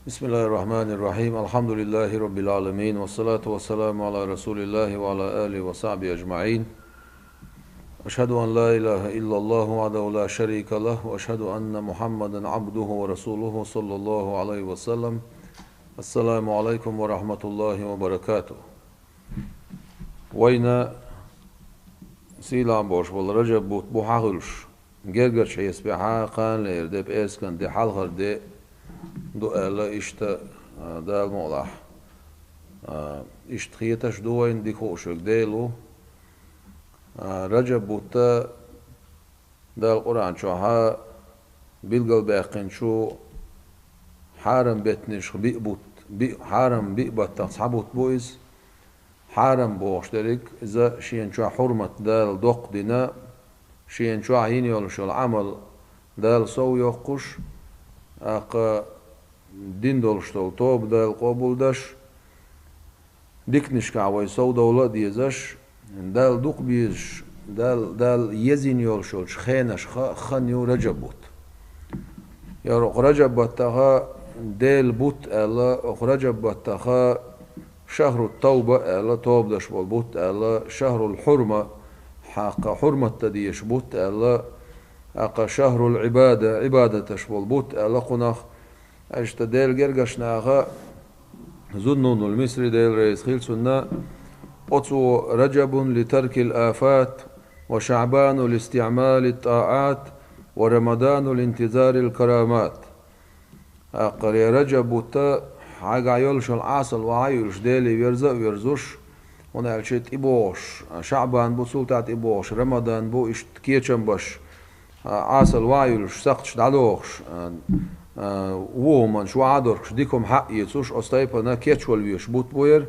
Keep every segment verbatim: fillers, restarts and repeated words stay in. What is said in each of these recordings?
بسم الله الرحمن الرحيم. الحمد لله رب العالمين، والصلاة والسلام على رسول الله وعلى آله وصحبه أجمعين. أشهد أن لا إله إلا الله وحده لا شريك له، وأشهد أن محمدا عبده ورسوله، صلى الله عليه وسلم. السلام عليكم ورحمة الله وبركاته. Вайна сийлахь болуш болу Ражаб бутт бу хьахуьлуш. Гергарчу хьесапехь кхана лерина де, пӀераскан де, хьалхара де ду аьлла, иштта, а, Дала мукъалахь, а, иштта хеташ ду вайна, дика хууш верг Дела ву. А, Ражаб бутт Дала Къуръан чохь билгалбаьккхинчу хьарам беттанашха биъ бутт, биъ, хьарам биъ баттах цхьа бутт бу иза. Хьарам бохуш дерг, иза шена чохь хьурмат Дала доккха дина, шена чохь йина йолуш йолу Ӏамал Дала сов йоккхуш, тӀаккха дина долуш долу тоба Дала къобалдеш, диканашкахь вай совдовла а дезаш, Дала дукха безаш, Дала, Дала езйина йолуш йолчу хенашха хан ю Ражаб бутт. Яра окху Ражаб баттаха Делан бутт аьлла, окху Ражаб баттаха шахру тавба аьлла, тоба деш болу бутт аьлла, шахрул хьурма, хьакха хьурмат дан дезаш бутт аьлла, тӀаккха шахрул Ӏибада, Ӏибадаташ болу бутт аьлла кхунах. Иштта Делан гергарчу наха Зуннунул Мисри, Дела реза хила цунна, оцо: «Ражабун ли таркил афат, ва шаъбану ли истиъмали тӀаат, ва рамадану ли интизарил карамат». ТӀаккха Ражаб бутт хьайгахь йолуш йолу Ӏасал вахьа а юьлуш, Деле верза а верзуш, хӀунда аьлча тӀебогӀуш, Шаъбан бу, цул тӀаьхьа тӀебогӀуш Рамадан бу, иштта кечам беш, а, Ӏасал вахьа а юьлуш, сакхташ дӀадохуш, а, а, вон хӀуманаш вахьа а дохкуш, дика хӀума хьаэцуш, оцу тайпана кечвала везаш бутт бу яра.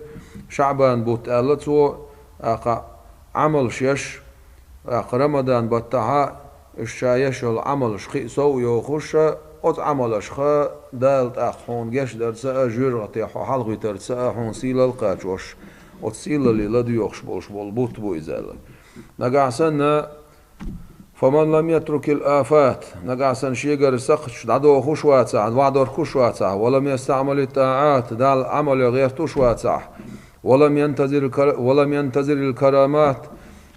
Шаъбан бутт аьлла цо, тӀаккха Ӏамалш еш, тӀаккха Рамадан баттахь уьш ша еш йолу Ӏамалш кхин а сов а йохуш, оцу Ӏамалшха Дала тӀаккха хьуна гечдарца а, жоьжахатех хьо хьалхавитарца а хьуна сийлалла кхачош, оцу сийлалле ладоьгӀуш болуш болу бутт бу иза аьлла. Нагахь санна, «Фаман лам ятрукил афат», нагахь санна шегара сакхташ дӀадохуш вацахь, вахьа дохкуш вацахь, «ва лам ястаъмали тӀаат», Далла Ӏамале гӀертуш вацахь, «ва лам янтазир кар-, ва лам янтазирил карамат»,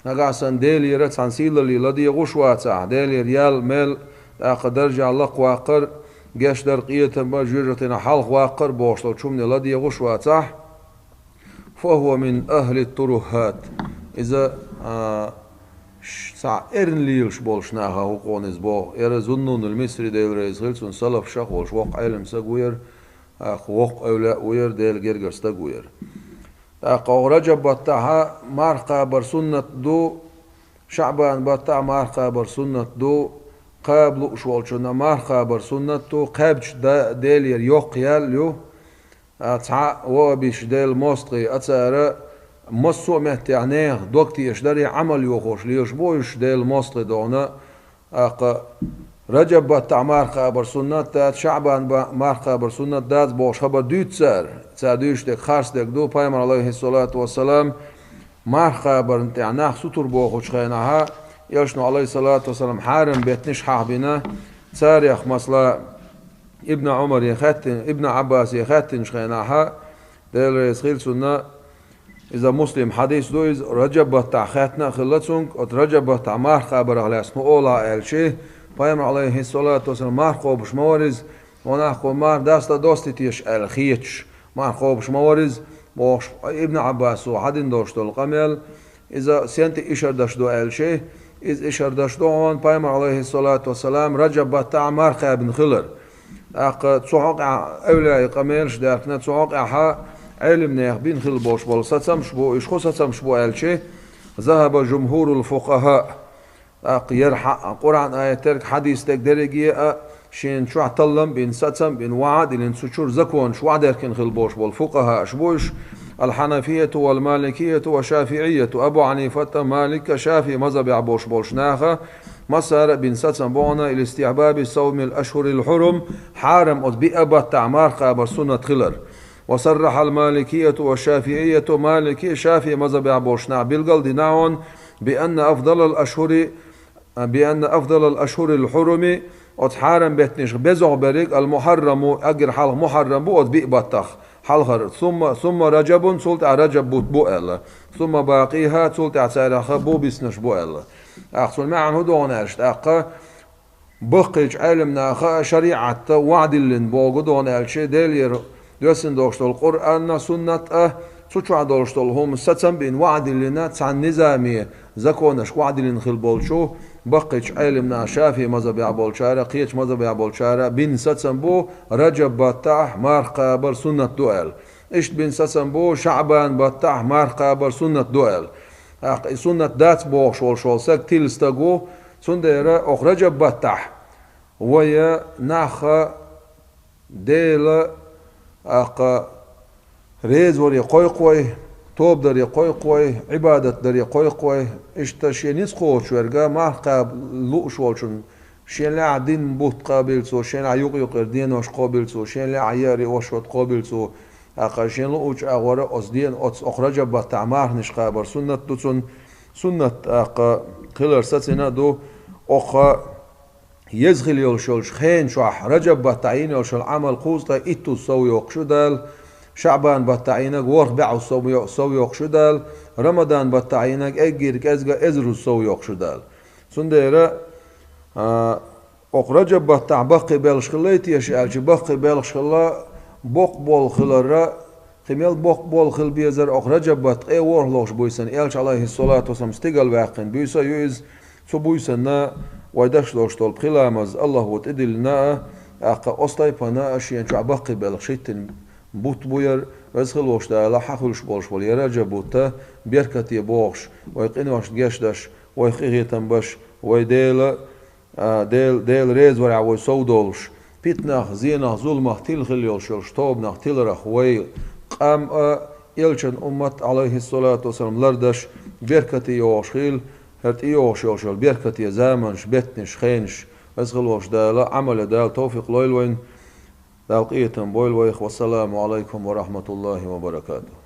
нагахь санна Делера цхьана сийлалле ладоьгӀуш вацахь, Делера ял, мел, тӀаккха даржехь лакхаваккхар, гечдар, къетам бан, жоьжахатина хьалхаваккхар бохуш долчу хӀумане ладоьгӀуш вацахь, «фахува мин ахли туруххат». Иза, а, ш-, цхьа эрна лелаш болуш наха хӀу кхуна иза боху. Яра Зуннунул Мисри, Дела реза хила цунна, салаф шах волуш воккха Ӏелам саг ву яра, тӀаккха воккха эвлаъ ву яра, Делан гергара стаг ву яра. ТӀаккха оха Ражаб баттахь марха кхабар суннат ду, Шаъбан баттахь марха кхабар суннат ду, кхаба лууш волчунна марха кхабар суннат ду, кхаьбча да-, Делера йоккха ял ю, а, цхьа вон а бисча Делан мостагӀий а цара, массо а меттехь нехан дог тешаш даре Ӏамал йохош лелаш бу уьш Делан мостагӀий догӀна, тӀаккха Ражаб баттахь марха кхабар суннат дац, Шаъбан ба-, марха кхабар суннат дац бохуш хабар дуьйцу цара. Цара дуьйцуш дерг харц дерг ду, Пайхамар, алейхиссалату вассалам, марха кхабарна тӀехь нах сутур бохучу хенахь, элчано, алейхиссалату вассалам, хьарам беттанаш хьахбина, царех, масала, Ибн Ӏумаре хаьттина, Ибн Ӏаббасе хаьттинчу хенахь, Дела реза хила цунна, иза Муслим хьадис ду, иза Ражаб баттахь хаьттина а хилла цуьнга, оцу Ражаб баттахь марха кхабарах лаьцна хӀун олахь аьлча, Пайхамар, алейхиссалату вассалам, марха кхобуш ма вара иза, вон ахь кхо марха даста дости теша аьлла хеташ, марха кхобуш ма вара иза, бохуш Ибн Ӏаббасо хьадина долуш долу къамел, иза сен тӀе ишар даш ду аьлча, иза ишар даш ду хьуна, Пайхамар, алейхиссалату вассалам, Ражаб баттахь марха кхаьбна хилар. ТӀаккха цу хьокъехь эвлаяийн къамелаш даьхкина, цу хьокъехь Ӏелимнех бина хила болуш болу сацамаш бу, уьш хӀун сацамаш бу аьлча, захаба жумхурул фукъахаъ. ТӀаккха яра хьа-, Къуръан аят дерг, хьадис дерг дерриге а шена чохь таллам а бина, сацам а бина, ваӀа а диллина, цу чуьра законаш ваӀа деркина хила болуш болу фукъахаъш бу уьш, аль-Хьанафияту валь-Маликияту ва Шафиъияту, Абу Хьанифата, Малика, Шафиъ мазхабехь болуш болчу наха, массара а бина сацам бу хьуна, ли истихьбаби савмил ашхурил хьурум, хьарам оцу биъ баттахь марха кхабар суннат хилар. Ва саррахьал Маликияту ва Шафиъияту, Малики, Шафиъ мазхабехь болуш нах билгал а дина хьуна, би анна афдалал ашхури, би анна афдалал ашхурил хьуруми, Оцу хьарам беттанашха безох берриг, ал-мухьарраму, эггара хьалха мухьаррам бу оцу биъ баттах хьалхара. Сумма, сумма раджабун, цул тӀаьхьа раджаб бутт бу аьлла. Сумма бакъийхьа, цул тӀаьхьа царех бу биснарш бу аьлла. ТӀаккха цуьнан маьӀна хӀун ду хьуна аьлча, тӀаккха баккхийчу Ӏеламнаха шариӀатта ваӀда диллина бохург ду хьуна аьлча, Делера доьссина долуш долу Къуръанна, суннат а, цу чохь долуш долу хӀума сацам а бина ваӀда диллина, цхьана низаме, законашка ваӀда диллина хилла болчу баккхийчу Ӏеламнаха, шафиӀи мазхабехь болчара, кхечу мазхабехь болчара бина сацам бу, раджаб баттахь марха кхабар суннат ду аьлла. Иштта бина сацам бу, шаӀбан баттахь марха кхабар суннат ду аьлла. ТӀаккха и суннат дац бохуш волуш волу стаг тилла стаг ву, цундела окху раджаб баттахь вай нахха Дела, тӀаккха резаваре кхойкху вай, тоба даре кхойкху вай, Ӏибадат даре кхойкху вай, иштта шен ницкъ кхочуш верг марха кхаба лууш волчун, шен лаьа дин бутт кхобийла цо, шен лаьа юкъ-юкъера денош кхобийла цо, шен лаьа еари ошот кхобийла цо, тӀаккха шен луучу агӀора оцу ден, оцу окху раджаб баттахь марханаш кхабар суннат ду цунна, суннат тӀаккха хилар сацина а ду, окху еза хила йолуш йолчу хенан чохь раджаб баттахь йина йолуш йолу Ӏамал кхузткъе иттуза сов йоккхуш ю Дала, шаӀбан баттахь йинарг ворхӀ бӀозза сов йо-, сов йоккхуш ю Дала, рамадан баттахь йинарг эггара кӀезга эзаруза сов йоккхуш ю Дала. Цундела, а, окху раджаб баттахь баккхий белхаш хилла теша аьлча, баккхий белхаш хилла, боккха болу хиларра, кхин мел боккха болу хила безара окху раджаб баттахь ткъе ворхӀалгӀачу буьйсанна, Элча, Ӏалайхиссалату вассалам, стигала ваьккхина буьйса а ю иза. Цу буьйсанна вай деш долуш долу пхи ламаз АллахӀа тӀедиллина а, тӀаккха оцу тайпана а шена чохь баккхий белхаш хӀиттина бутт бу яра, Веза хила волуш Дала хьан хуьлуш болуш волу я раджаб бутт беркате бохуш, вай къиношна гечдеш, вайх къинхетам беш, вай Дела, а, Дел-, Дела реза варехь вай сов долуш, питанах, зенах, зуламах тилла хила йолуш йолуш тобанах тиларх вай къам а, Элчан уммат, Ӏалайхиссалату вассалам, лардеш, беркате йогӀуш хила, хӀара тӀейогӀуш йолуш йолу беркате заманаш, беттанаш, хенаш, Веза хила волуш Дала Ӏамал ян Дала товфикъ лойла вайна, Дала къинхетам бойла вайх. Вассаламу Ӏалайкум ва рахьматуллахӀи ва баракатухӀ.